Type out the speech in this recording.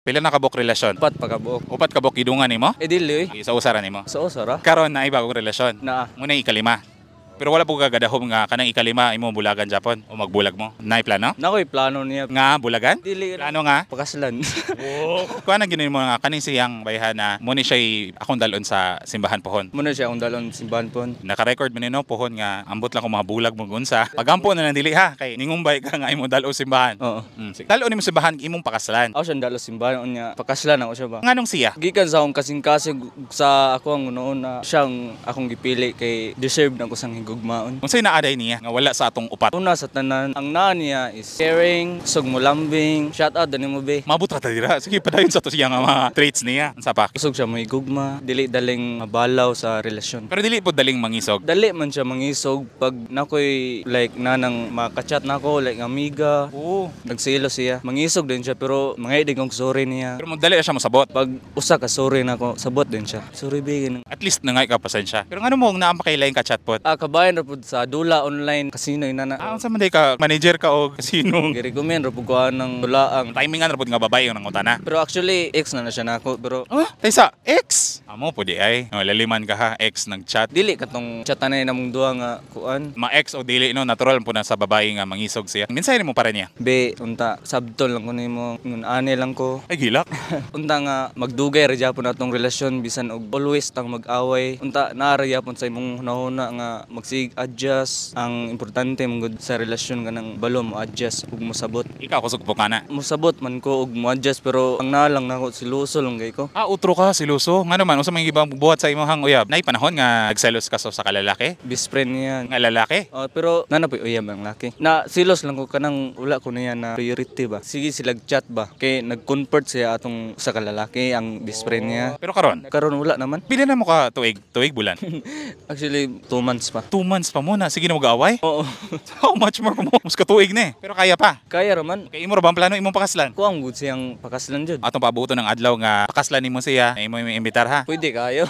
Pila na kabuk relasyon? 4 pa kabuok. 4 kabuk gidungan nimo? Eh dili oy. Sa usa ra nimo. Sa usa ra. Karon naay bagong relasyon. Naa. Muna ikalima. Pero wala po kagadahom nga kanang ikalima imo bulagan Japon o magbulag mo. Naay plano? Nakoy plano niya. Nga bulagan? Dili ra. Plano nga? Pakaslan. Kuha na ginin mo nga kaning siyang bayhan na mo ni siya akong dalon sa simbahan pohon. Muna siya akong dalon simbahan pon. Naka-record man nino pohon nga ambot lang kung mga bulag mo unsa. Pagampo na lang dili ha kay ningumbay ka nga imong dalon simbahan. Oo. Sige. Dalon nimo simbahan imong pakaslan. Ako siyang dalon simbahan unya pakaslan ako siya ba. Nganong siya? Gikan sa akong kasing-kasing sa ako ang unoon na siyang akong gipili kay deserve na ko sang higugmaon. Unsay naaday niya nga wala sa atong upat? Una sa tanan, ang naa niya is caring, sug mulambing, shout out dani mo be. Mabot ra ta dira. Sige, padayon sa to siya nga mga traits niya. Unsa pa? Kusog siya may gugma, dili daling mabalaw sa relasyon. Pero dili po daling mangisog. Dali man siya mangisog pag nakoy like nanang makachat nako like amiga. Oo. Nagsilo siya. Mangisog din siya pero mangay din kong sorry niya. Pero mo dali siya mosabot. Pag usa ka sorry nako, sabot din siya. Sorry be ganun. At least nangay ka pasensya. Pero ngano mo naa pa kay laing ka chatbot? Ah, kabayan ra pud sa dula online casino inana. Ah, unsa man day ka manager ka og casino? Girecommend ra pud ko ng dulaang. Timingan ra pud nga babae ang nangutana. Pero actually ex na na siya nako pero Oh, taysa ex. Amo pud di ay. No, laliman ka ha, ex nag-chat. Dili katong chatanay namong duha nga kuan. Ma-ex o dili no, natural po na sa babae nga mangisog siya. Minsan mo pa rin niya. Be, unta sabtol lang ko nimo, ngun ani lang ko. Ay gilak. Unta nga magdugay ra gyapon atong relasyon bisan og always tang mag-away. Unta naa ra gyapon sa imong hunahuna nga magsig adjust. Ang importante man gud sa relasyon kanang balo mo adjust ug mosabot. Ikaw kusog po ka na. Mosabot man ko ug mo adjust pero ang naa lang nako siluso lang kay ko. Ah, utro ka siluso. Ngano man unsa may ibang buhat sa imong uyab? Nay panahon nga nagselos ka sa kalalaki? Best friend niya. Nga lalaki? Oh, pero nana po uyab ang laki. Na silos lang ko kanang wala ko niya na priority ba. Sige sila chat ba kay nag-convert siya atong sa kalalaki ang best friend niya. Pero karon, Karon wala naman. pila na mo ka tuig? Tuig bulan? Actually 2 months pa. 2 months pa muna. Sige na mag-away. Oo. How much more kung mas katuig na eh. Pero kaya pa. Kaya raman. Kay imo ra ba ang plano imong pakaslan? Ko ang good siyang pakaslan jud. Atong paabuton ng adlaw nga pakaslan nimo siya, imo imbitar ha. Pwede kayo.